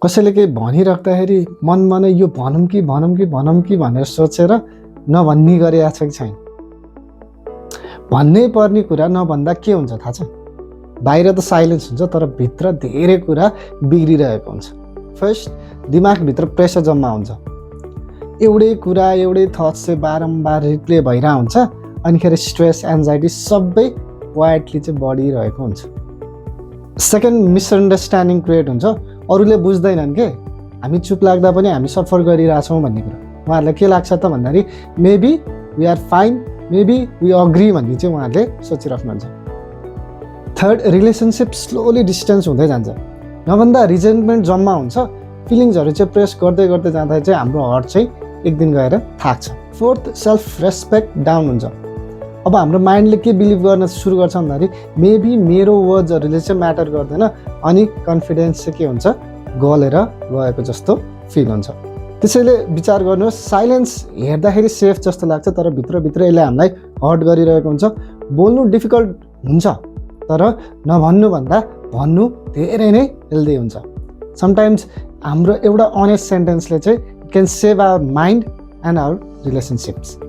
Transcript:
कसैले केही भनिराख्दाखेरि मनमा नै यो भनौँ कि भनेर सोचेर नभन्ने गरिरहेको छ कि छैन? भन्नै पर्ने कुरा नभन्दा के हुन्छ थाहा छ? बाहिर त साइलेन्स हुन्छ तर भित्र धेरै कुरा बिग्रिरहेको हुन्छ। फर्स्ट, दिमागभित्र प्रेसर जम्मा हुन्छ। एउटै कुरा एउटै थट्स चाहिँ बारम्बार रिप्ले भइरहेको हुन्छ, अनिखेर स्ट्रेस एन्जाइटी सबै क्वाइटली चाहिँ बढिरहेको हुन्छ। सेकेन्ड, मिसअन्डरस्ट्यान्डिङ क्रिएट हुन्छ। अरूले बुझ्दैनन् के हामी चुप लाग्दा पनि हामी सफर गरिरहेछौँ भन्ने कुरा। उहाँहरूलाई के लाग्छ त भन्दाखेरि maybe we are fine, maybe we agree भन्ने चाहिँ उहाँहरूले सोचिराख्नुहुन्छ। थर्ड, रिलेसनसिप स्लोली डिस्टेन्स हुँदै जान्छ। नभन्दा रिजेन्टमेन्ट जम्मा हुन्छ, फिलिङ्सहरू चाहिँ प्रेस गर्दै जाँदा चाहिँ हाम्रो हर्ट चाहिँ एक दिन गएर थाक्छ। फोर्थ, सेल्फ रेस्पेक्ट डाउन हुन्छ। अब हाम्रो माइन्डले के बिलिभ गर्न सुरु गर्छ भन्दाखेरि मेबी मेरो वर्ड्सहरूले चाहिँ म्याटर गर्दैन, अनि कन्फिडेन्स चाहिँ के हुन्छ, गलेर गएको जस्तो फिल हुन्छ। त्यसैले विचार गर्नुहोस्, साइलेन्स हेर्दाखेरि सेफ जस्तो लाग्छ तर भित्रभित्र यसले हामीलाई हर्ट गरिरहेको हुन्छ। बोल्नु डिफिकल्ट हुन्छ तर नभन्नुभन्दा भन्नु धेरै नै हेल्दी हुन्छ। समटाइम्स हाम्रो एउटा अनेस्ट सेन्टेन्सले चाहिँ can save our mind and our relationships.